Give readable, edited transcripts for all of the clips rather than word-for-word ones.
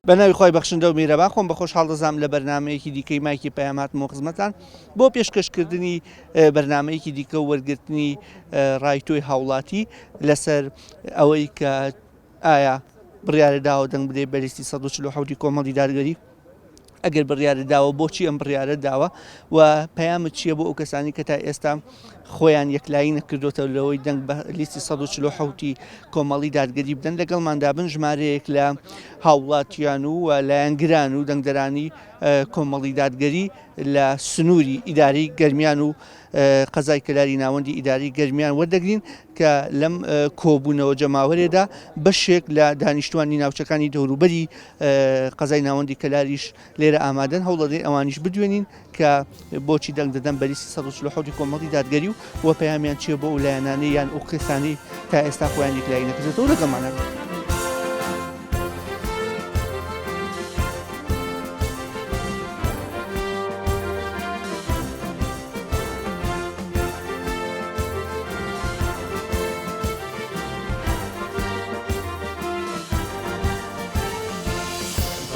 بە ناوی خوای بەخشندە و میرەبان خۆم بە خۆشحاڵ دەزانم لە بەرنامەیەکی دیکەی مایکی پەیام هاتمەوە خزمەتان بۆ پێشکەشکردنی بەرنامەیەکی دیکە و وەرگرتنی ڕای تۆی هاوڵاتی لەسەر ئەوەی کە ئایا بڕیارە داوە دەنگ بدەیت بە لیستی 147 کۆمەڵی دادگەری ئەگەر بڕیارت داوە بۆچی ئەم بڕیارەت داوە و پەیامت چییە بۆ ئەو کەسانی کە تا ئێستا خۆیان یەکلایی نەکردوتەوە لەوەی دەنگ بە لیستی 147 کۆمەڵی دادگەری بدەن لەگەڵماندا بن ژمارەیەک لە هاوڵاتیان و لایەنگران و دەنگدەرانی کۆمەڵی دادگەری لە سنووری ئیداری گەرمیان و قەزای کەلاری ناوەندی ئیداری گەرمیان وەردەگرین کە لەم کۆبوونەوە جەماوەرێدا بەشێک لە دانیشتوانی ناوچەکانی دەوروبەری قەزای ناوەندی کەلاریش لێرە ئامادەن، هەوڵدەدەین ئەوانیش بدوێنین کە بۆچی دەنگ دەدەن بە لیستی 147 کۆمەڵی دادگەری و و پەیامیان چییە بۆ ئەو لایەنانەی یان ئەو کەسانەی تا ئێستا خۆیان یەکلایی نەکردێتەوە لەگەڵمانە.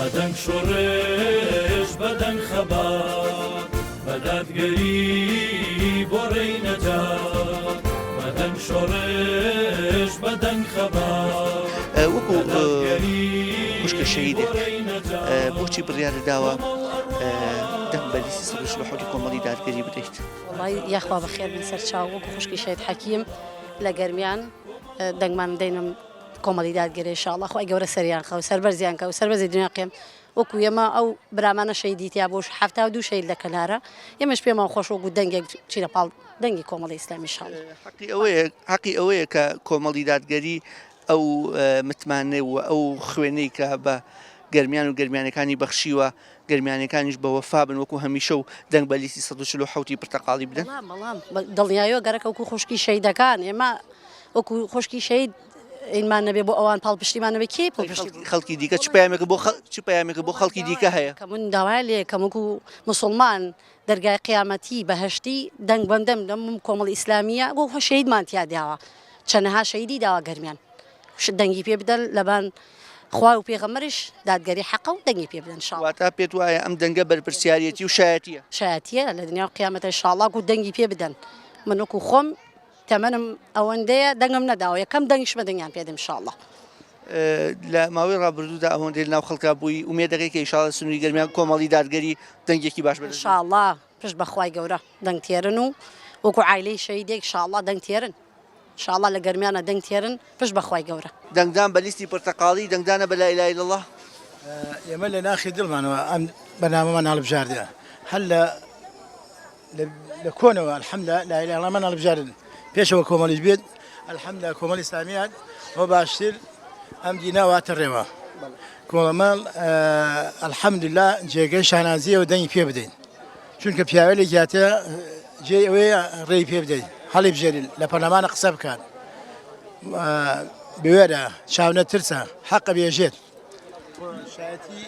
بەدەنگ شۆڕش بەدەنگ خەبات بە دادگەری بۆ ڕێی نەجات بەدەنگ شۆڕش بەدەنگ خەبات وەکو خوشکە شەهیدێک بۆچی بڕیارت داوە دەنگ بە لیستی 147 کۆمەڵی دادگەری بدەیت؟ وەڵای یاخوا بەخێر بن سەرچاو وەکو خوشکی شەهید حەکیم لە گەرمیان دەنگمان دەینم کۆمەڵی دادگەری ئینشاڵڵا خوای گەورە سەریان خە و سەربەرزیان کە و سەربەرزی دنیا قێم وەکو ئێمە ئەو برامانە شەهیدی تیا بوو 72 شەهید لە کەلارە ئێمەش پێمان خۆش وەکو دەنگێک بچینە پاڵ دەنگی کۆمەڵی ئیسلامی ئینشاڵڵا. حەقی ئەوەیە حەقی ئەوەیە کە کۆمەڵی دادگەری ئەو متمانەی و ئەو خوێنەی کە بە گەرمیان و گەرمیانەکانی بەخشیوە گەرمیانەکانیش بە وەفا بن وەکو هەمیشە و دەنگ بە لیستی 147 ی پرتەقاڵی بدەن. بەڵام بەڵام دڵنیایەوە گەرەکە وەکو خوشکی شەهیدەکان ئێمە وەکو خوشکی شەهید ئینمان نەبێ بۆ ئەوان پاڵپشتیمان نەبێ کێ پاڵپشتی خەڵکی دیکە چ پەیامێکە بۆ چ پەیامێکە بۆ خەڵکی دیکە هەیە؟ کە من داوای لێ کەم وەکو موسڵمان دەرگای قیامەتی بەهەشتی دەنگ بەم دەم دەم کۆمەڵی ئیسلامیە بۆ خۆ شەهیدمان تیا داوە چەنەها شەهیدی داوە گەرمیان دەنگی پێ بدەن لەبان خوا و پێغەمبەریش دادگەری حەقە و دەنگی پێ بدەن شاڵ. واتا پێت وایە ئەم دەنگە بەرپرسیاریەتی و شایەتیە؟ شایەتیە لە دنیا و قیامەتە شاڵا و دەنگی پێ بدەن من وەکو خۆم تەمەنم ئەوەندەیە دەنگم نەداوە یەکەم دەنگیشمە دەنگیان پێدەم ئینشاڵڵا. لە ماوەی ڕابردوودا ئەوەندەی لەناو خەڵکا بووی ئومێد دەکەی کە ئینشاڵڵا سنووری گەرمیان کۆمەڵی دادگەری دەنگێکی باش بەدەست بێنێت؟ ئینشاڵڵا پشت بە خوای گەورە دەنگ تێرن و وەکو عایلەی شەهیدێک ئینشاڵڵا دەنگ تێرن ئینشاڵڵا لە گەرمیانە دەنگ تێرن پشت بە خوای گەورە. دەنگدان بە لیستی پرتەقاڵی دەنگدانە بە لا الە الا اللە؟ ئێمە لە ناخی دڵمانەوە ئەم بەرنامەمان هەڵبژاردە هەر لە لە کۆنەوە الحمدللە لا الە الا اللە مان هەڵبژاردن پێشەوە کۆمەڵیش بێت الحمدللە کۆمەڵی ئیسلامیان بۆ باشتر ئەم دینە واتە ڕێوە کۆمەڵ الحمدللە جێگەی شانازیە و دەنگی پێ بدەین چونکە پیاوێ زیاتر جێ ئەوەیە ڕێی پێ بدەین هەڵی بژێرین لە پەرلەمانە قسە بکات بوێرە چاونە ترسە حەقە بێژێت شایەتی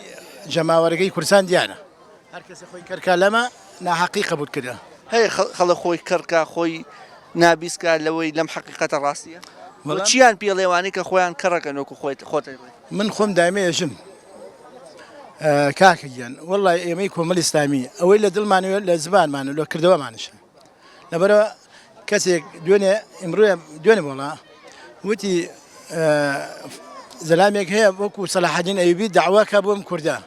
جەماوەرەکەی کوردستان دیارە هەر کەسێ خۆی کەرکا لەمە ناحەقی قبول کردە. هەیە خەڵک خۆی کەڕکا خۆی نابیست کا لەوەی لەم حەقیقەتە ڕاستیە وە چیان پێ ڵێ وانەی کە خۆیان کەڕەکەن وەکو خۆت خۆت ئەیڵێی. من خۆم دایمە ئێژم کاکە گیان وەڵای ئێمەی کۆمەڵی ئیسلامی ئەوەی لە دڵمانەوە لە زمانمانە لە کردەوەمانیشە لەبەرئەوە کەسێک دوێنێ ئیمڕۆ دوێنێ بۆڵا وتی زەلامێک هەیە وەکو سەلاحەدین ئەیوبی داواکە بۆم کوردە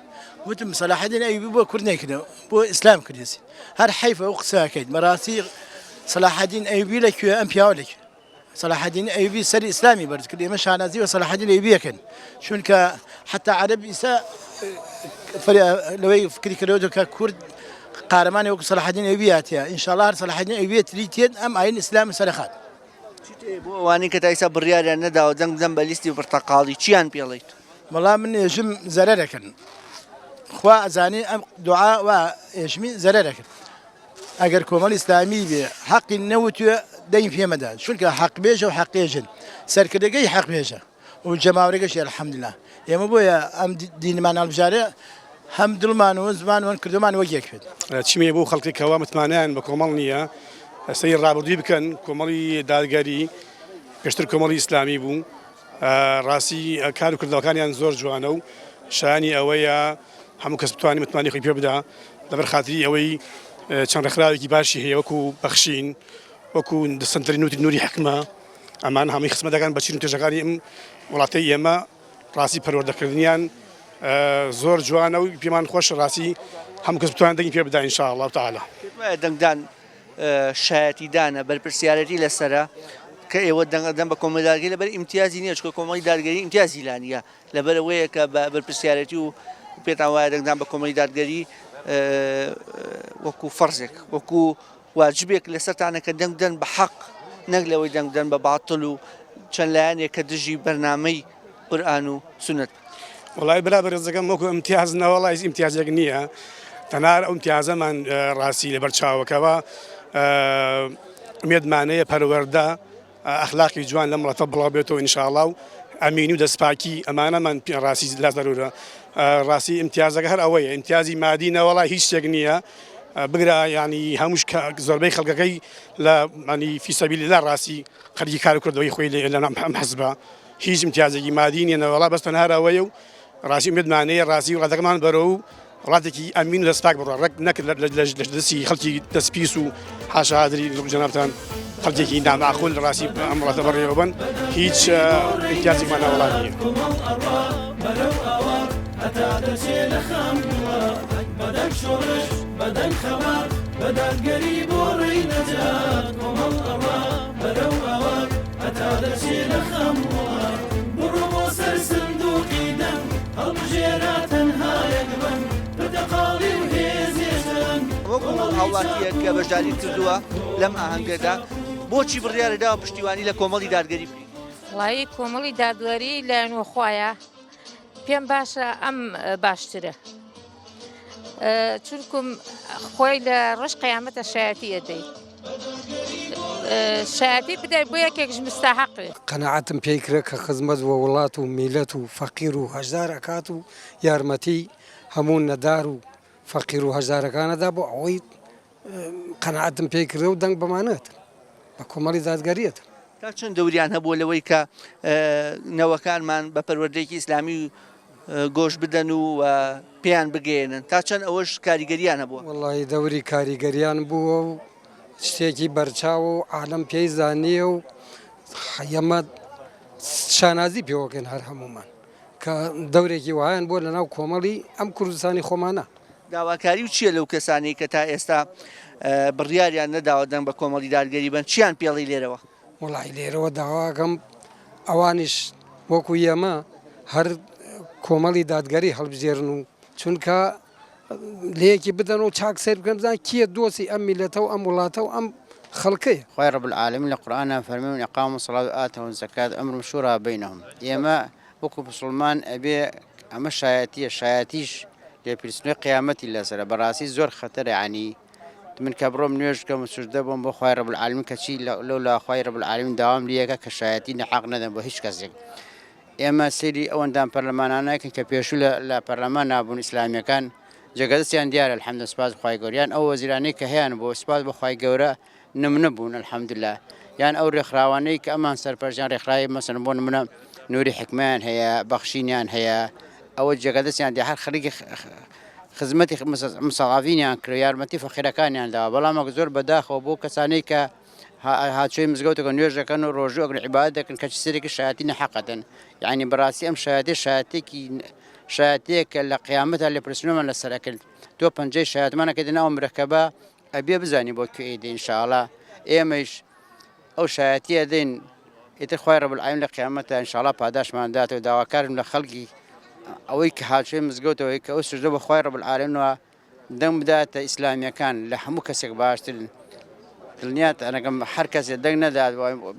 وتم سەلاحەدین ئەیوبی بۆ کورد نەیکردەوە بۆ ئیسلام کردێسی هەر حەیفە ئەو قسەکەیت بەڕاستی سەلاحەدین ئەیوبی لە کوێ ئەم پیاوە لە کوێ سەلاحەدین ئەیوبی سەری ئیسلامی بەرز کرد ئێمە شانازی وە سەلاحەدین ئەیوبیەکەن چونکە حتا عەرەب ئیسا لەوەی فکری کردەوە کە کورد قارەمانی وەکو سەلاحەدین ئەیوبی هاتیە ئینشاڵڵا هەر سەلاحەدین ئەیوبیە تری تێت ئەم ئاین ئیسلام سەرخات بۆ ئەوانەی کە تا ئیسا بڕیاریان نەداوە دەنگ بدەن بە لیستی پرتەقاڵی چیان پێڵیت؟ وەڵا من ئێژم زەرەرەکەن خوا ئەزانێ ئەم دوعا وا ئێژمی زەرەرەکەن ئەگەر کۆمەڵی ئیسلامی بێ حەقی نەوتوێ دەنگ پێ مەدە چونکە حەق بێژە و حەقێژن سەرکردەکەی حەق بێژە و جەماوەرەکەشی الحمدلله ئێمە بۆیە ئەم دینمان هەڵبژارێ هەم دڵمان و زمان و کردمان وەک یەک بێت. چیمەیە بۆ خەڵکی کەوا متمانەیان بە کۆمەڵ نییە سەیری ڕابردووی بکەن کۆمەڵی دادگەری پێشتر کۆمەڵی ئیسلامی بوو ڕاستی کار و کردەوەکانیان زۆر جوانە و. شایانی ئەوەیە هەموو کەس بتوانێت متمانەی خۆی پێ بدا لەبەر خاتری ئەوەی چەند ڕێکخراوێکی باشی هەیە وەکو بەخشین وەکو سەنتەری نوری نوری حکمە ئەمان هەمووی خزمەت دەکەن بە چین و توێژەکانی ئەم وڵاتەی ئێمە ڕاستی پەروەردەکردنیان زۆر جوانە و پێمان خۆشە ڕاستی هەموو کەس بتوانێت دەنگی پێ بدا ان شاء الله تعالی. پێت وایە دەنگدان شایەتیدانە، بەرپرسیارێتی لەسەرە کە ئێوە دەنگ ئەدەن بە کۆمەڵی دادگەری لەبەر ئیمتیازی نییە چونکە کۆمەڵی دادگەری ئیمتیازی لا نییە لەبەر ئەوەیە کە بە بەرپرسیارێتی و پێتان وایە دەنگدان بە کۆمەڵی دادگەری وەکو فەرزێک وەکو واجبێک لەسەرتانە کە دەنگ بدەن بە حەق نەک لەوەی دەنگ بدەن بە باتڵ و چەند لایەنێک کە دژی بەرنامەی قورئان و سوننەت بن. وەڵای برا بەرێزەکەم وەکو ئیمتیاز نەوەڵا هیچ ئیمتیازێک نییە تەنها ئەو ئیمتیازەمان ڕاستی لەبەر چاوەکەوە ئومێدمانەیە پەروەردە ئەخلاقی جوان لەم وڵاتە بڵاو بێتەوە ئینشاڵا و ئەمینی و دەستپاکی ئەمانەمان پێ ڕاستی لا زەرورە ڕاستی ئیمتیازەکە هەر ئەوەیە ئیمتیازی مادی نەوەڵا هیچ شتێک نییە بگرە ینی هەمووش زۆربەی خەڵکەکەی لە ینی فی سەبیل الله ڕاستی خەریکی کار کردەوەی خۆی لە ئەم حزبە هیچ ئیمتیازێکی مادی نییە نەوەڵا بەس تەنها ئەوەیە و ڕاستی ئومێدمانەیە ڕاستی وڵاتەکەمان بەرەو وڵاتێکی ئەمین و دەستپاک بڕوا ڕێک نەک لە دەستی خەڵکی دەست پیس و حاشا هادری جەنابتان خەڵکێکی نامعقول ڕاستی ئەم وڵاتە بەڕێوەبەن هیچ ئیمتیازێکمان ناوەڵا نییە. وەکو هاوڵاتییەک کە بەشداری کردووە لەم ئاهەنگەدا بۆچی بڕیارە داوە پشتیوانی لە کۆمەڵی دادگەری بکەیت؟ وەڵایی کۆمەڵی دادوەری لایەن وەخوایە پێم باشە ئەم باشترە چونکم خۆی لە ڕۆژ قیامەتە شایەتی ئەدەی شایەتی بدەی بۆ یەکێکش مستحقێ. قەناعەتم پێی کرا کە خزمەت وە وڵات و میلەت و فەقیر و هەژار ئەکات و یارمەتی هەموو نەدار و فەقیر و هەژارەکان ئەدا بۆ ئەوەی قەناعەتم پێی کردە و دەنگ بەمانە ئەدەم بە کۆمەڵی دادگەری ئەدەم. تا چەند دەوریان هەبووە لەوەی کە نەوەکانمان بە پەروەردەیەکی ئیسلامی گۆش بدەن و پێیان بگەیەنن تا چەند ئەوەش کاریگەریان هەبووە؟ وەڵاهی دەوری کاریگەریان بووە و شتێکی بەرچاوە و عالەم پێی زانییە و ئێمە شانازی پێوەکەین هەر هەموومان کە دەورێکی وەهایان بووە لەناو کۆمەڵی ئەم کوردستانی خۆمانە. داواکاری و چییە لەو کەسانەی کە تا ئێستا بڕیاریان نەداوە دەنگ بە کۆمەڵی دادگەری بەن چیان پێڵی لێرەوە؟ وەڵاهی لێرەوە داواکەم ئەوانیش وەکو ئێمە هەر کۆمەڵی دادگەری هەڵبژێرن و چونکە لەیەکی بدەن و چاک سەیر بکەن بزان کێ دۆستی ئەم میلەتە و ئەم وڵاتە و ئەم خەڵکەیە. خوای رب العالمین لە قورئانا فەرمووی من اقاموا الصلاة وآتوا الزکاة امرهم شورا بینهم ئێمە وەکو موسڵمان ئەبێ ئەمە شایەتیە شایەتیش لێپرسینەوەی قیامەتی لەسەرە بەڕاستی زۆر خەتەرە یانی من کە بڕۆم نوێژ بکەم و سوجدە بۆم بۆ خوای رب العالمین کەچی لەو لا خوای رب العالمین داوام لێکە کە شایەتی نەحەق نەدەم بۆ هیچ کەسێک ئێمە سەیری ئەو ئەندام پەرلەمانانەکەن کە پێشوو لە پەرلەمان نابوون ئیسلامیەکان جێگەدەستیان دیارە الحمد سپاس بخوای گەورە یان ئەو وەزیرانەی کە هەیان بۆ سپاس بۆ خوای گەورە نمونە بوون الحمدلله یان ئەو ڕێکخراوانەی کە ئەمان سەرپەرشتیان ڕێکخراوی مەسەن بۆ نمونە نوری حکمەیان هەیە بەخشینیان هەیە ئەوە جێگەدەستیان دی هەر خەریکی خزمەتی مسەغافینیان کرد یارمەتی فەقیرەکانیان داوە بەڵام زۆر بەداخەوە بۆ کەسانەی کە هاتووی مزگەوتەکە نوێژ دەکەن و ڕۆژوو ئەگرن عیبادەت دەکەن کەچی سەرێکی شایەتی نەحەقەتن یعنی بەڕاستی ئەم شایەتی شایەتێکی شایەتێکە لە قیامەتا لێپرسینەوەمان لەسەر ئەکرد تۆ پەنجەی شایەتمان ئەکەیتە ناو مرەکەبە ئەبێ بزانی بۆ کوێ ئەیدەی ئینشاءاللە ئێمەیش ئەو شایەتیە دەین ئیتر خوای رب العالمین لە قیامەتا ئینشاءاللە پاداشمان داتەوە داواکارم لە خەڵکی ئەوەی کە هاتووی مزگەوتەوەی کە ئەو سوجدە بە خوای رب العالمین دەنگ بداتە ئیسلامیەکان لە هەموو کەسێک باشترن دڵنیات ئەنەکەم هەر کەسێ دەنگ نەدات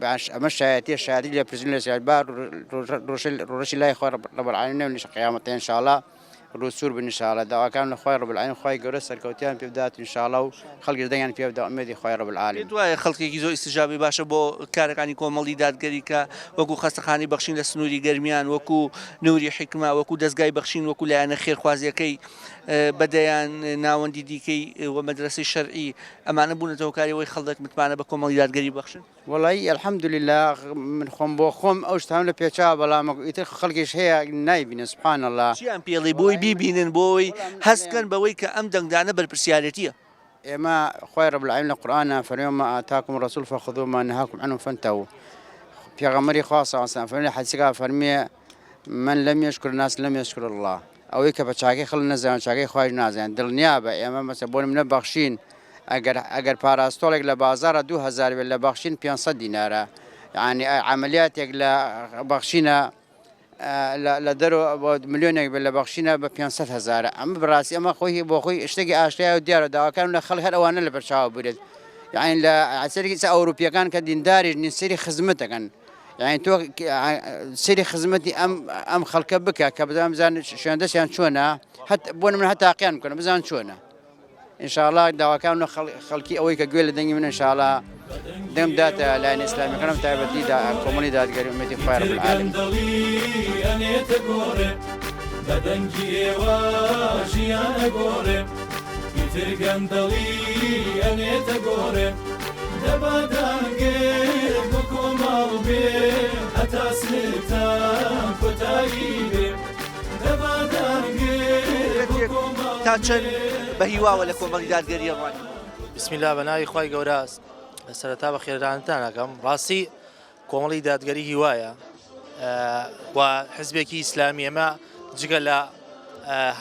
باش ئەمە شایەتیە شایەتی لە پرسن لە سیار بار ڕۆژی لای خۆ رب العالمین نەونیش قیامەت ان شاء الله. ڕووسوور بن ان شاء اللە داواکارم لە خوای رب العالمین خوای گەورە سەرکەوتیان پێ بدات ان شاء اللە و خەڵکیش دەنگیان پێ بدا ئومێدی خوای رب العالمین. پێت وایە خەڵکێکی زۆر ئیستیجابەی باشە بۆ کارەکانی کۆمەڵی دادگەری کە وەکو خەستەخانەی بەخشین لە سنووری گەرمیان وەکو نوری حیکمە وەکو دەزگای بەخشین وەکو لایەنە خێرخوازیەکەی بە دەیان ناوەندی دیکەی و مەدرەسەی شەرعی ئەمانە بوونەتە هۆکاری ئەوەی خەڵک متمانە بە کۆمەڵی دادگەری ببەخشن؟ وەڵایی الحمدللە من خۆم بۆ خۆم ئەو شتانەم لە پێچاوە بەڵام ئیتر خەڵکیش هەیە نایبینن سبحان اللە. چیان پێڵێی بۆی بیبینن بۆی هەست بکەن بەوەی کە ئەم دەنگدانە بەرپرسیارێتیە؟ ئێمە خوای رب العالمین لە قورئانا فەرمی وما آتاکم الرسول فخذوه وما نهاکم عنه فانتهوا پێغەمبەری خوا صلی اللە علیه و سلم فەرمی لە حەدیسەکە فەرمی من لم یشکر الناس لم یشکر اللە ئەوەی کە بە چاکەی خەڵک نەزانێت چاکەی خوایش نازانێت دڵنیابە ئێمە مەسە بۆ نمونە بەخشین ئەگەر ئەگەر پاراستۆڵێک لە بازاڕە 2000 بێت لە بەخشین 500 دینارە یعنی عملیاتێک لە بەخشینە لە دەرەوە ملیۆنێک بێت لە بەخشینە بە 500 هەزارە ئەمە بەڕاستی ئەمە خۆی بۆ خۆی شتێکی ئاشکرایە و دیارە داواکارم لە خەڵک هەر ئەوانە لەبەر چاوە بگرێت یعنی لە سەرێکی ئەوروپیەکان کە دینداریش نین سەیری خزمەت دەکەن یعنی تۆ سەیری خزمەتی ئەم ئەم خەڵکە بکە کە بزان بزان شوێن دەستیان چۆنە هەت بۆ من هەتاقیان بکەن بزان چۆنە ئینشاءاللە داواکارم لە خەڵکی ئەوەی کە گوێ لە دەنگی من ئینشاءاللە دەنگ بداتە لایەنە ئیسلامیەکانم تایبەتی دا کۆمەڵی دادگەری ئومێدی خوای رب العالمین. ئەنێتە گۆڕێ بە دەنگی ئێوە ژیان ئەگۆڕێ ئیتر گەندەڵی ئەنێتە گۆڕێ دەبا دەنگت بۆ کۆمەڵ بێ هەتا ستەم کۆتایی بێ. تا چەند بە هیواوە لە کۆمەڵی دادگەری ڕوانی؟ بسم الله بە ناوی خوای گەورە سەرەتا بە خێرانتان ئەکەم ڕاستی کۆمەڵی دادگەری هیوایە و حزبێکی ئیسلامی ئەمە جگە لە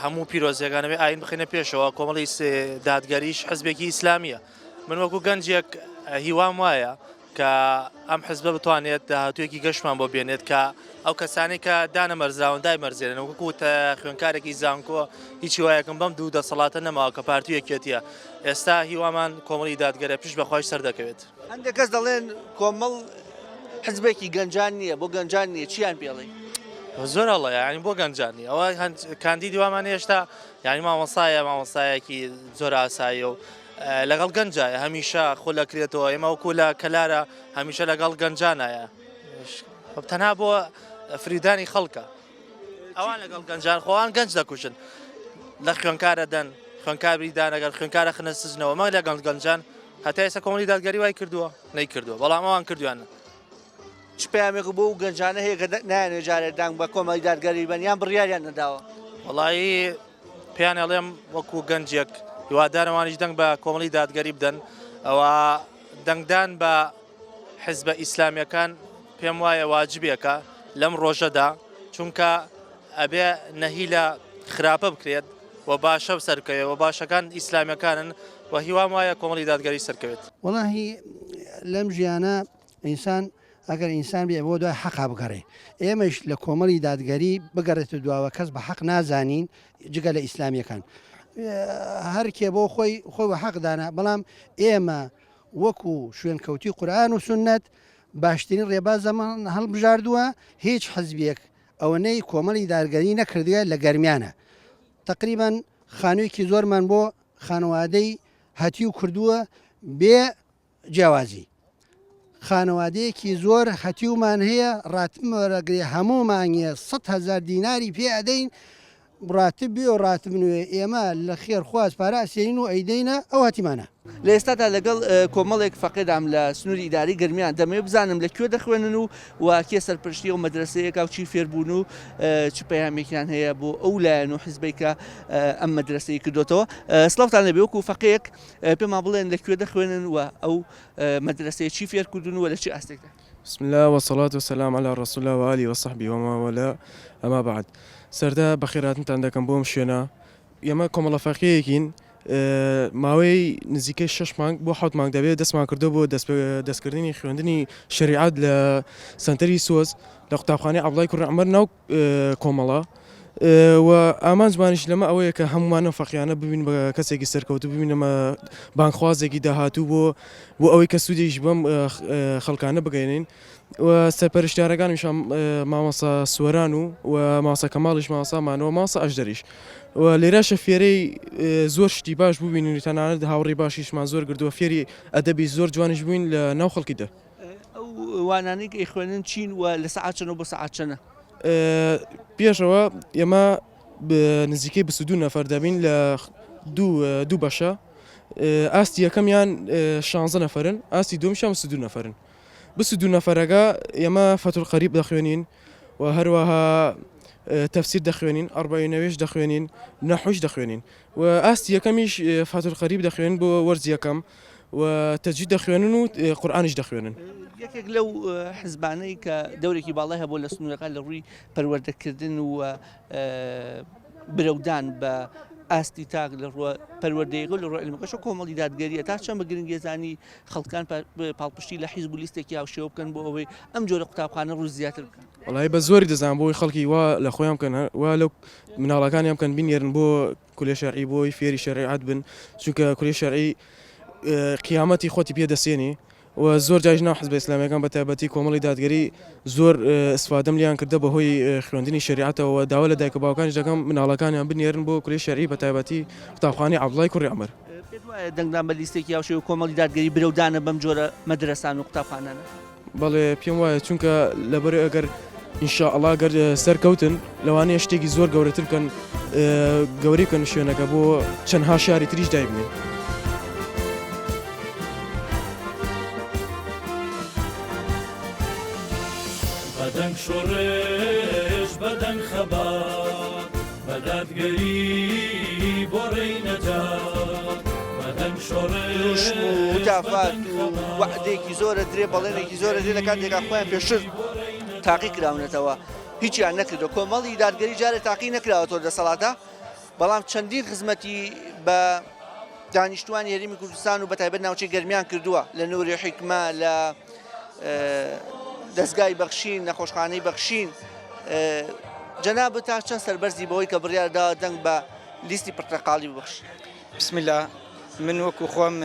هەموو پیرۆزیەکانەوەی ئاین بخینە پێشەوە کۆمەڵی دادگەریش حزبێکی ئیسلامیە من وەکو گەنجێک هیوام وایە کە ئەم حزبە بتوانێت داهاتوویەکی گەشمان بۆ بێنێت کە ئەو کەسانەی کە دانەمەرزراون دایمەرزێنن وەکو خوێنکارێکی زانکۆ هیچ هیوایەکم بەم دوو دەسەڵاتە نەماوە کە پارتی و یەکێتیە ئێستا هیوامان کۆمەڵی دادگەرە پشت بەخوایش سەردەکەوێت. هەندێک کەس دەڵێن کۆمەڵ حزبێکی گەنجان نییە بۆ گەنجان نییە چیان پێڵێی؟ زۆر هەڵەیە یانی بۆ گەنجان نییە ئەوە کاندیدی وامان هێشتا یانی مامۆستایە مامۆستایەکی زۆر ئاساییە و لەگەڵ گەنجایە هەمیشە خول ئەکرێتەوە ئێمە وەکو لە کەلارە هەمیشە لەگەڵ گەنجانایە تەنها بۆ فریودانی خەڵکە ئەوان لەگەڵ گەنجان خۆوان گەنج دەکوژن لە خوێنکارە دەن خوێنکار بریدان ئەگەر خوێنکارە خنە سزنەوە مە لەگەڵ گەنجان هەتا ئێستا کۆمەڵی دادگەری وای کردووە نەیکردووە بەڵام ئەوان کردویانە چ پەیامێک بۆ ئەو گەنجانە هەیە کە نایانەوێت جارێ دەنگ بە کۆمەڵی دادگەری بەن یان بڕیاریان نەداوە؟ وەڵایی پێیان ئەڵێم وەکو گەنجێک هیوادارم ئەوانیش دەنگ بە کۆمەڵی دادگەری بدەن ئەوە دەنگدان بە حزبە ئیسلامیەکان پێم وایە واجبێکە لەم ڕۆژەدا چونکە ئەبێ نەهی لە خراپە بکرێت و باشە سەرکەوێ و باشەکان ئیسلامیەکانن و هیوام وایە کۆمەڵی دادگەری سەرکەوێت. وەڵاهی لەم ژیانە ئینسان ئەگەر ئینسان بێ بۆ دوای حەقا بگەڕێ ئێمەش لە کۆمەڵی دادگەری بگەڕێتە دواوە کەس بە حەق نازانین جگە لە ئیسلامیەکان هەرکێ بۆ خۆی خۆی بە حەق دانا بەڵام ئێمە وەکو شوێنکەوتی قورآن و سنت باشترین ڕێبازەمان هەڵبژاردووە هیچ حزبێک ئەوەنەی کۆمەڵی دارگەری نەکردووە لە گەرمیانە تقریبا خانوویەکی زۆرمان بۆ خانەوادەی هەتیو کردووە بێ جیاوازی خانەوادەیەکی زۆر هەتیومان هەیە ڕاتب وەرەگرێ هەموو مانگێ 100 هەزار دیناری پێ ئەدەین ڕاتب بێ و ڕاتب نوێ ئێمە لە خێرخواز پارە ئەسێنین و ئەیدەینە ئەو هەتیمانە. لە ئێستادا لەگەڵ کۆمەڵێک فەقێدام لە سنووری ئیدارەی گەرمیان، دەمەوێت بزانم لە کوێ دەخوێنن و و کێ سەرپەرشتی ئەو مەدرەسەیەکە و چی فێربوون و چ پەیامێکیان هەیە بۆ ئەو لایەن و حزبەی کە ئەم مەدرەسەی کردۆتەوە. سڵاوتان لێبێ وەکو فەقێیەک پێمان بڵێن لە کوێ دەخوێنن و ئەو مەدرەسەیە چی فێر کردوون و لە چ ئاستێکدا؟ بسم اللە والصلاة والسلام علی رسول اللە وآله وصحبه ومن والاه اما بعد سەرەتا بەخێرهاتنتان دەکەم بۆ ئەم شوێنە ئێمە کۆمەڵە فەقێیەکین ماوەی نزیکەی شەش مانگ بۆ حەوت مانگ دەبێت دەستمان کردو بۆ دەستکردنی خوێندنی شەریعەت لە سەنتەری سۆز لە قوتابخانەی عەبدوڵای کوڕی عومەر ناو کۆمەڵە. و ئامانجمانیش لەمە ئەوەیە کە هەموومان ئەم فەقیانە ببین بە کەسێکی سەرکەوتوو ببینە بانگخوازێکی داهاتوو بۆ بۆ ئەوەی کە سوودێکیش بەم خەڵکانە بگەیەنین و سەرپەرشتیارەکانیش مامۆستا سۆران و و مامۆستا کەماڵیش مامۆستامانەوە مامۆستا ئەژدەریش و لێرەشە فێرەی زۆر شتی باش بووین و تەنانەت هاوڕێی باشیشمان زۆر گردووە فێری ئەدەبی زۆر جوانیش بووین لە ناو خەڵکی دا. ئەو وانانەی کە ئەیخوێنن چین و لە سەعات چەنەوە بۆ سەعات چەنە؟ پێشەوە ئێمە نزیکەی 22 نەفەر دەبین لە دوو دوو بەشە ئاستی یەکەمیان 16 نەفرن ئاستی دووەمیشیان 22 نەفرن 22 نەفەرەکە ئێمە فەتول قەریب دەخوێنین و هەروەها تەفسیر دەخوێنین ئەربعینەوێش دەخوێنین نەحوش دەخوێنین و ئاستی یەکەمیش فاتول قەریب دەخوێنن بۆ وەرزی یەکەم و تەجوید دەخوێنن و قورئانیش دەخوێنن. یەکێک لەو حزبانەی کە دەورێکی باڵای هەبووە لە سنوورەکان لە ڕووی پەروەردەکردن و برەودان بە ئاستی تاک لە ڕووە پەروەردەیەکە و لە ڕووی عیلمەکەشەوە کۆمەڵی دادگەرییە تا چەند بە گرنگی زانی خەڵکان پاڵپشتی لە حیزب و لیستێکی هاوشێوە بکەن بۆ ئەوەی ئەم جۆرە قوتابخانە ڕوو زیاتر بکەن؟ وەڵایی بە زۆری دەزانم بۆ ئەوەی خەڵکی وا لە خۆیان بکەن وا لەو مناڵەکانیان بکەن بینێرن بۆ کولیە شەرعی بۆی فێری شەریعەت بن چونکە کولیە شەرعی قیامەتی خۆتی پێ دەسێنی و زۆر جاریش ناو حزبە ئیسلامیەکان بە تایبەتی کۆمەڵی دادگەری زۆر ئیسفادەم لیان کردە بەهۆی خوێندنی شەریعەتەوە داوا لە دایک و باوکانیش دەکەم مناڵەکانیان بنێرن بۆ کولیە شەرعی بە تایبەتی قوتابخانەی عەبدوڵای کوڕی عومەر. پێت وایە دەنگدان بە لیستێکی هاوشێوەی کۆمەڵی دادگەری برەودانە بەم جۆرە مەدرەسان و قوتابخانانە؟ بەڵێ پێم وایە چونکە لەبەر ئەگەر ان شاء اللە گەر سەرکەوتن لەوانەیە شتێکی زۆر گەورەتر بکەن گەورەی بکەن شوێنەکە بۆ چەندها شاری تریش دایبنێن. بەدەنگ شۆڕش بەدەنگ خەبات بە دادگەری بۆ ڕێی نەجات بەدەنگ شۆڕش دروشم و وتافات و وەعدێکی زۆرە درێ بەڵێنێکی زۆرە درێ لە کاتێکا خۆیان پێشتر تاقی کراونەتەوە هیچیان نەکردو کۆمەڵی دادگەری جارێ تاقی نەکراوەتەوە دەسەڵاتە بەڵام چەندین خزمەتی بە دانیشتوانی هەرێمی کوردستان و بەتایبەت ناوچەی گەرمیان کردووە لە نوری حیکمە لە دەستگای بەخشین نەخۆشخانەی بەخشین جەنابت تا چەند سەربەرزی بەوەی کە بڕیار داوە دەنگ بە لیستی پرتەقاڵی ببەخشی؟ بسم اللە من وەکو خۆم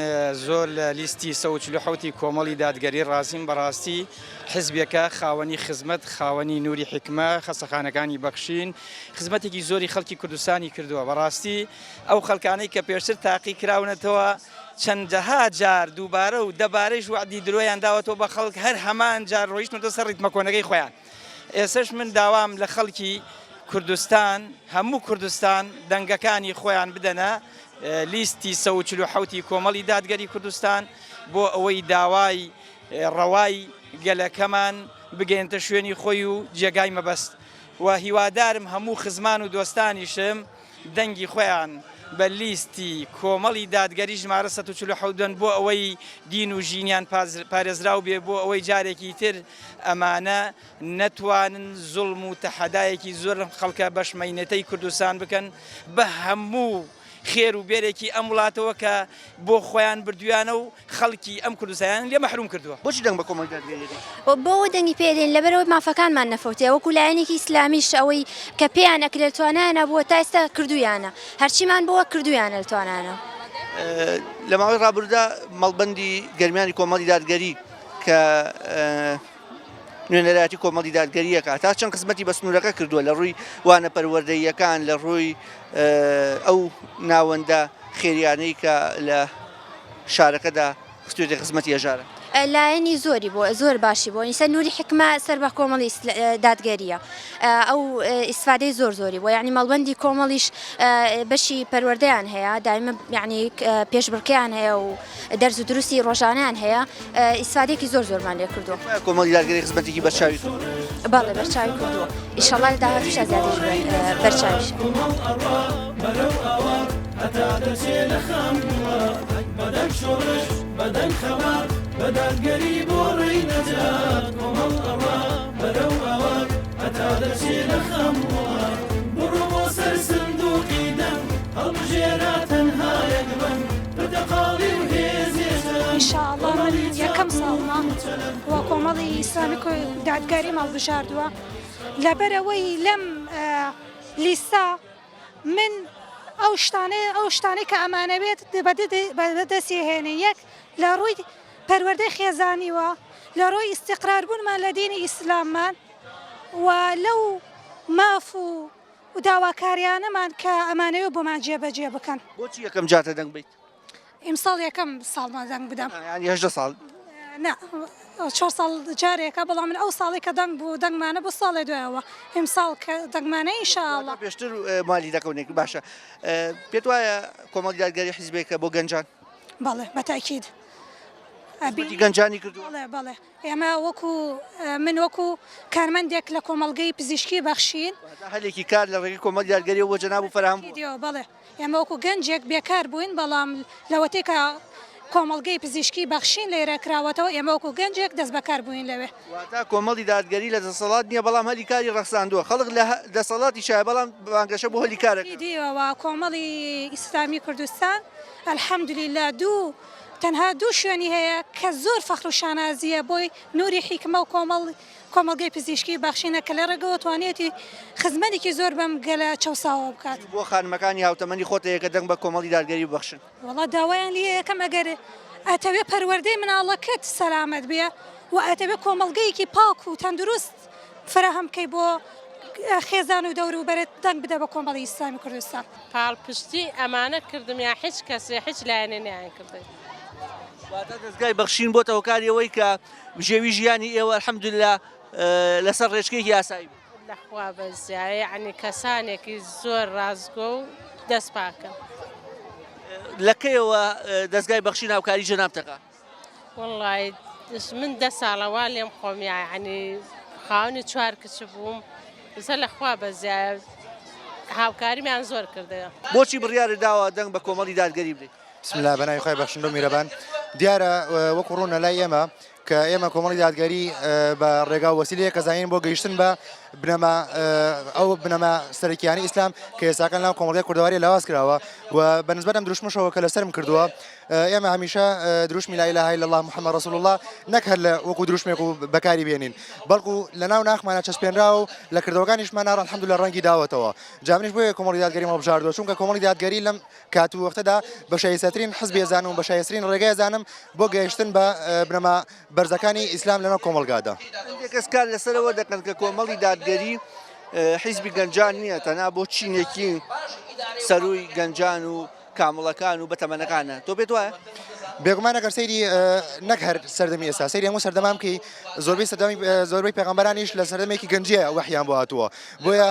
زۆر لە لیستی 147 ی کۆمەڵی دادگەری ڕازیم بەڕاستی حزبێکە خاوەنی خزمەت خاوەنی نوری حیکمە خەسەخانەکانی بەخشین خزمەتێکی زۆری خەڵکی کوردستانی کردووە بەڕاستی ئەو خەڵکانەی کە پێشتر تاقی کراونەتەوە چەندەها جار دووبارە و دەبارەیش وەعدی درۆیان داوەتەوە بە خەڵک هەر هەمان جار ڕۆیشتنەتە سەر ڕیتمە کۆنەکەی خۆیان ئێسەش من داوام لە خەڵکی کوردستان هەموو کوردستان دەنگەکانی خۆیان بدەنە لیستی 147 ی کۆمەڵی دادگەری کوردستان بۆ ئەوەی داوای ڕەوای گەلەکەمان بگەێنتە شوێنی خۆی و جێگای مەبەست و هیوادارم هەموو خزمان و دۆستانیشم دەنگی خۆیان بە لیستی کۆمەڵی دادگەری ژمارە 147 بدەن بۆ ئەوەی دین و ژینیان پارێزراو بێ بۆ ئەوەی جارێکی تر ئەمانە نەتوانن زوڵم و تەحەدایەکی زۆر لەم خەڵکە بەش مەینەتەی کوردستان بکەن بە هەموو خێر و بێرێکی ئەم وڵاتەوە کە بۆ خۆیان بردویانە و خەڵکی ئەم کوردستانیان لێ مەحروم کردووە. بۆچی دەنگ بە کۆمەڵی دادگەری دەدەیت؟ بۆ ئەوە دەنگی پێ دەین لەبەرئەوەی مافەکانمان نەفەوتێ وەکو لایەنێکی ئیسلامیش ئەوەی کە پێیان ئەکرێ لە توانایانا بووە تا ئێستا کردوویانە هەرچیمان بووە کردوویانە لە توانایانا. لە ماوەی ڕابردوودا مەڵبەندی گەرمیانی کۆمەڵی دادگەری کە نوێنەرایەتی کۆمەڵی دادگەرییەکە تا چەند خزمەتی بە سنوورەکە کردووە لە ڕووی وانە پەروەردەییەکان لە ڕووی ئەو ناوەندە خێریانەی کە لە شارەکەدا خستوێتە خزمەتی هەژاران. لایەنی زۆری بۆ زۆر باشی بۆ ئینسان نوری حکمە سەر بە کۆمەڵی دادگەریە ئەو ئیسفادەی زۆر زۆری بۆ یعنی مەڵبەندی کۆمەڵیش بەشی پەروەردەیان هەیە دایمە یعنی پێشبڕکێیان هەیە و دەرز و دروستی ڕۆژانیان هەیە ئیسفادێکی زۆر زۆرمان لێ کردووە. کۆمەڵی دادگەری خزمەتێکی بەرچاوی کردووە. بەڵێ بەرچاوی کردووە ئیشەڵا لە داهاتووشا زیاتریش بەرچاویشە. هەتا دەچێ لە خەم وڵات بەدەنگ شۆڕش بەدەنگ خەبات بە دادگەری بۆ ڕێی نەجات کۆمەڵ ئەڕا بەرەو ئاوات هەتا دەچێ لە خەم وڵات بڕۆ بۆ سەر سندوقی دەنگ هەڵبژێرە تەنها یەک ڕەنگ پرتەقاڵی و هێزێ چەند ان شاء اللە من یەکەم ساڵمە و کۆمەڵی ئیسلامی دادگەریم هەڵبژاردووە لەبەرئەوەی لەم. لیستە من ئەو شتانەی ئەو شتانەی کە ئەمانەوێت بەدەستی هێنین یەک لە ڕووی پەروەردەی خێزانیوە لە ڕووی ئیستیقرار بوونمان لە دینی ئیسلاممان و لەو ماف و داواکاریانەمان کە ئەمانەوێت بۆمان جێبەجێ بکەن. بۆچی یەکەم جارتە دەنگ بەیت؟ ئیمساڵ یەکەم ساڵمە دەنگ بدەم. یانی 18 ساڵ؟ نا چوار ساڵ جارێکە بەڵام من ئەو ساڵی کە دەنگ بوو دەنگمانە بۆ ساڵێ دوایەوە ئیمساڵ کە دەنگمانە ئینشاءاللە. پێشتر مالی دەکەونێک باشە پێت وایە کۆمەڵی دادگەری حیزبێکە بۆ گەنجان؟ بەڵێ بە تاکید. خزمەتی گەنجانی کردووە؟ بەڵێ بەڵێ ئێمە وەکو من وەکو کارمەندێک لە کۆمەڵگەی پزیشکی بەخشین. هەلێکی کار لە ڕێگەی کۆمەڵی دادگەریەوە بۆ جەناب و فەراهەم بووە؟ بەڵێ ئێمە وەکو گەنجێک بێکار بووین، بەڵام لەوەتەی کە کۆمەڵگەی پزیشکی بەخشین لێرە کراوەتەوە، ئێمە وەکو گەنجێک دەستبەکار بووین لەوێ. واتە کۆمەڵی دادگەری لە دەسەڵات نییە، بەڵام هەلی کاری ڕەخساندووە. خەڵک لە دەسەڵاتیشایە، بەڵام بانگەشە بۆ هەلی کار ئەکەن. دیوەوە کۆمەڵی ئیسلامی کوردستان الحمدللە دوو تەنها دوو شوێنی هەیە کە زۆر فەخر و شانازییە بۆی نوری حیکمە و کۆمەڵ کۆمەڵگەی پزیشکی بەخشینە کە لە ڕێگەوە توانیەتی خزمەتێکی زۆر بەم گەلە چەوساوە بکات. چی بۆ خانمەکانی هاوتەمەنی خۆت هەیە کە دەنگ بە کۆمەڵی دادگەری ببەخشن؟ وەڵا داوایان لێ ئەکەم ئەگەر ئەتەوێ پەروەردەی مناڵەکەت سەلامەت بێ و ئەتەوێ کۆمەڵگەیەکی پاک و تەندروست فەراهەم بکەی بۆ خێزان و دەوروبەرت دەنگ بدە بە کۆمەڵی ئیسلامی کوردستان. پاڵپشتی ئەمانە کردم یا حیچ کەسێ حیچ لایەنێ نەیان کردم. واتە دەزگای بەخشین بۆتە هۆکاری ئەوەی کە بژێوی ژیانی ئێوە الحمدللە لەسەر ڕێچکەیەکی ئاسایی بێت. لەخوا بەزیایە یەعنی کەسانێکی زۆر ڕاستگۆ و دەست پاکن. لە کەیەوە دەزگای بەخشین هاوکاری جەنابت ئەکا؟ وەڵای من دە ساڵە وا لێم خۆم یەعنی خاوەنی چوار کچ بووم ئیستا لەخوا بەزیایە هاوکاریمان زۆر کردە. بۆچی بڕیارت داوە دەنگ بە کۆمەڵی دادگەری بدەیت؟ بسم الله بەناوی خوای بەخشندە و میرەبان دیارە وەکو ڕوونە لای ئێمە کە ئێمە کۆمەڵی دادگەری بە ڕێگا و وەسیلەیە کە زانین بۆ گەیشتن بە بنەما ئەو بنەما سەرەکیانی ئیسلام کە ئێستاکان ناو کۆمەڵگای کوردەواری لاواز کراوە و بە نسبەت ئەم دروشمەشەوە کە لەسەرم کردووە ئێمە هەمیشە دروشمی لا اله الا الله محمد رسول الله نەک هەر لە وەکو دروشمێک و بەکاری بێنین بەڵکو لە ناو ناخمانە چەسپێنراوە و لە کردەوەکانیشمانە الحمدلله ڕەنگی داوەتەوە جا منیش بۆیە کۆمەڵی دادگەریم هەڵبژاردووە چونکە کۆمەڵی دادگەری لەم کات و وەختەدا بە شایستەترین حزبی ئەزانم و بە شایسترین ڕێگای ئەزانم بۆ گەیشتن بە بنەما بەرزەکانی ئیسلام لەناو کۆمەڵگادا. هەندێک کەس کار لەسەر ئەوە دەکەن کە کۆمەڵی دادگەری حیزبی گەنجان نییە، تەنها بۆ چینێکی سەرووی گەنجان و کامڵەکان و بەتەمەنەکانە، تۆ پێت وایە؟ بێگومان ئەگەر سەیری نەک هەر سەردەمی ئێستا سەیری هەموو سەردەمان بکەی زۆربەی سەردەمی زۆربەی پێغەمبەرانیش لە سەردەمێکی گەنجیە وەحیان بۆ هاتووە بۆیە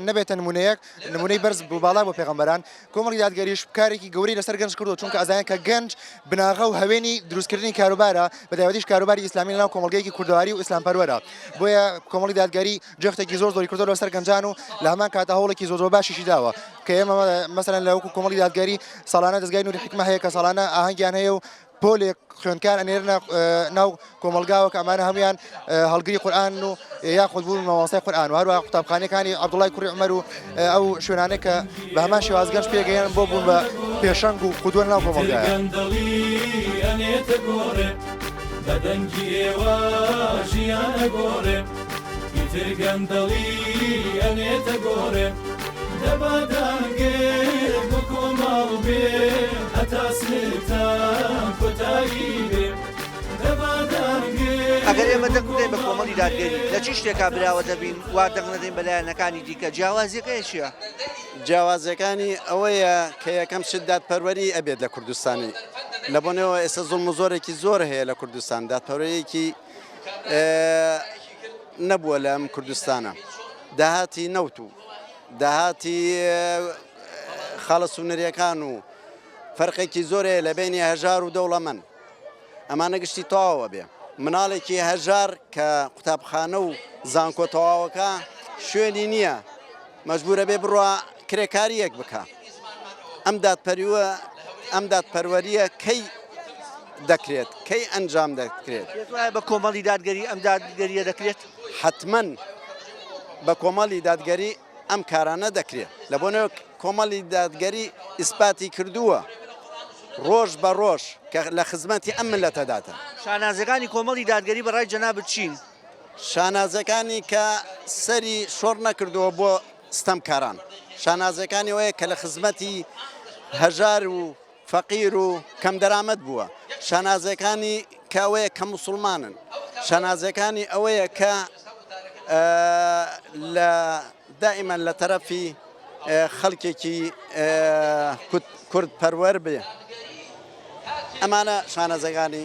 نەبێتە نمونەیەک نمونەی بەرز و باڵا بۆ پێغەمبەران، کۆمەڵی دادگەریش کارێکی گەورەی لەسەر گەنج کردووە، چونکە ئەزانێت کە گەنج بناغە و هەوێنی دروستکردنی کاروبارە، بەتایبەتیش کاروباری ئیسلامی لەناو کۆمەڵگەیەکی کوردەواری و ئیسلامپەروەرە، بۆیە کۆمەڵی دادگەری جەختێکی زۆر زۆری کردووە لەسەر گەنجان و لە هەمان کاتدا هەوڵێکی زۆر زۆر باشیشی داوە کە ئێمە مەسەلەن لە وەکو کۆمەڵی دادگەری ساڵانە دەزگای نوری حیکمە هەیە کە ساڵانە ئاهەنگیان هەیە و پۆلێک خوێندکار ئەنێرنە ناو کۆمەڵگاوە کە ئەمانە هەمویان هەڵگری قورئان و یاخود بوون مامۆستای قورئان و هەروەها قوتابخانەکانی عەبدوڵای کوڕی عومەر و ئەو شوێنانەی کە بە هەمان شێواز گەنج پێگەیەنن بۆ بوون بە پێشەنگ و قودوە ناو کۆمەڵگایە. بە دەنگی ئێوە ژیان ئەگۆڕێ ئیتر گەندەڵی ئەنێتە گۆڕێ دەبا دەنگێک بۆ کۆمەڵ بێ هەتا ستەم کۆتایی بێ دەبا دەنگێک ئەگەر ئێمە دەنگ بدەین بە کۆمەڵی دادگەری لە چی شتێکا براوە دەبین وا دەنگ نەدەین بە لایەنەکانی دیکە جیاوازیەکەی چییە؟ جیاوازیەکانی ئەوەیە کە یەکەم شت دادپەروەری ئەبێت لە کوردستانی لە بۆنەوە ئێستا زوڵم و زۆرێکی زۆر هەیە لە کوردستان دادپەروەریەکی نەبووە لە ئەم کوردستانە داهاتی نەوت و داهاتی خاڵە سونەریەکان و فەرقێکی زۆر هەیە لە بینی هەژار و دەوڵەمەند ئەمانە گشتی تەواوە بێ مناڵێکی هەژار کە قوتابخانە و زانکۆ تەواوەکە شوێنی نییە مەجبورە بێ بڕوا کرێکاریەک بکا ئەم دادپەروە ئەم دادپەروەریە کەی دەکرێت کەی ئەنجام دەکرێت؟ پێت وایە بە کۆمەڵی دادگەری ئەم دادگەریە دەکرێت؟ حەتمەن بە کۆمەڵی دادگەری ئەم کارانە دەکرێت لە بۆنەوە کۆمەڵی دادگەری ئیسپاتی کردووە ڕۆژ بە ڕۆژ کە لە خزمەتی ئەم ملەتەداتە. شانازیەکانی کۆمەڵی دادگەری بە ڕای جەنابت چین؟ شانازەکانی کە سەری شۆڕ نەکردووە بۆ. ستەمکاران. شانازیەکانی ئەوەیە کە لە خزمەتی هەژار و فەقیر و کەمدەرامەت بووە. شانازیەکانی کە ئەوەیە کە موسڵمانن. شانازیەکانی ئەوەیە کە لە دائیمەن لە تەرەفی خەڵکێکی کورد پەروەر بێ. ئەمانە شانازیەکانی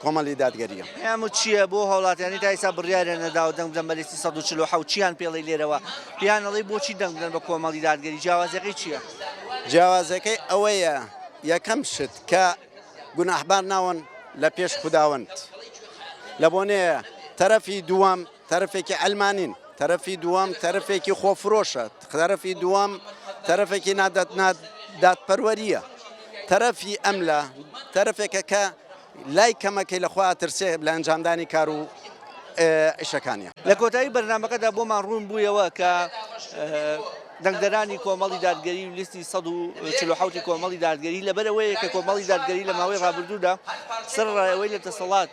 کۆمەڵی دادگەرییە. پەیامت چییە بۆ هاوڵاتیانی تا ئیستا بڕیاریان نەداوە دەنگ بدەن بە لیستی 147 چیان پێڵێی لێرەوە پێیان ئەڵێی بۆچی دەنگ بدەن بە کۆمەڵی دادگەری جیاوازیەکەی چییە؟ جیاوازیەکەی ئەوەیە یەکەم شت کە گوناحبار ناون لە پێش خوداوەند لە بۆنەیە تەرەفی دووەم تەرەفێکی عەلمانین تەرەفی دووەم تەرەفێکی خۆفرۆشە تەرەفی دووەم تەرەفێکی نادادپەروەرییە تەرەفی ئەملا تەرەفێکە کە لای کەمەکەی لە خوا ئەترسێ لە ئەنجامدانی کار و ئیشەکانیا. لە کۆتایی بەرنامەکەدا بۆمان ڕوون بوویەوە کە دەنگدەرانی کۆمەڵی دادگەری و لیستی 147 کۆمەڵی دادگەری لەبەرئەوەیە کە کۆمەڵی دادگەری لە ماوەی ڕابردوودا سەرەڕای ئەوەی لە دەسەڵات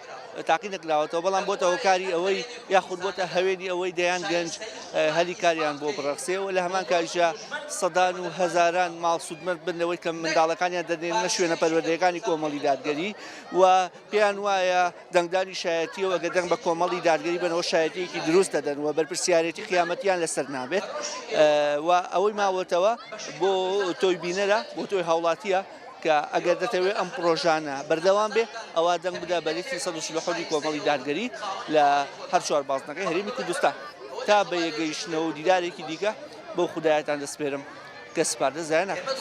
تاقی نەکراوەتەوە بەڵام بۆتە هۆکاری ئەوەی یاخود بۆتە هەوێنی ئەوەی دەیان گەنج هەلی کاریان بۆ بڕەخسێ و لە هەمان کاریشە سەدان و هەزاران ماڵ سوودمەند بن لەوەی کە منداڵەکانیان دەنێرنە شوێنە پەروەردەیەکانی کۆمەڵی دادگەری و پێیان وایە دەنگدانی شایەتیە و ئەگەر دەنگ بە کۆمەڵی دادگەری بەنەوە شایەتیەکی دروست دەدەن و بەرپرسیارێتی قیامەتیان لەسەر نابێت و ئەوەی ماوەتەوە بۆ تۆی بینەرە بۆ تۆی هاوڵاتیە کە ئەگەر دەتەوێت ئەم پڕۆژانە بەردەوام بێ ئەوا دەنگ بدە بە لیستی 147 کۆمەڵی دادگەری لە هەر چوار بازنەکەی هەرێمی کوردستان تا بە یەکگەیشتنەوە و دیدارێکی دیکە بەو خودایەتان دەسپێرم کە سپاردە زایە ناکات.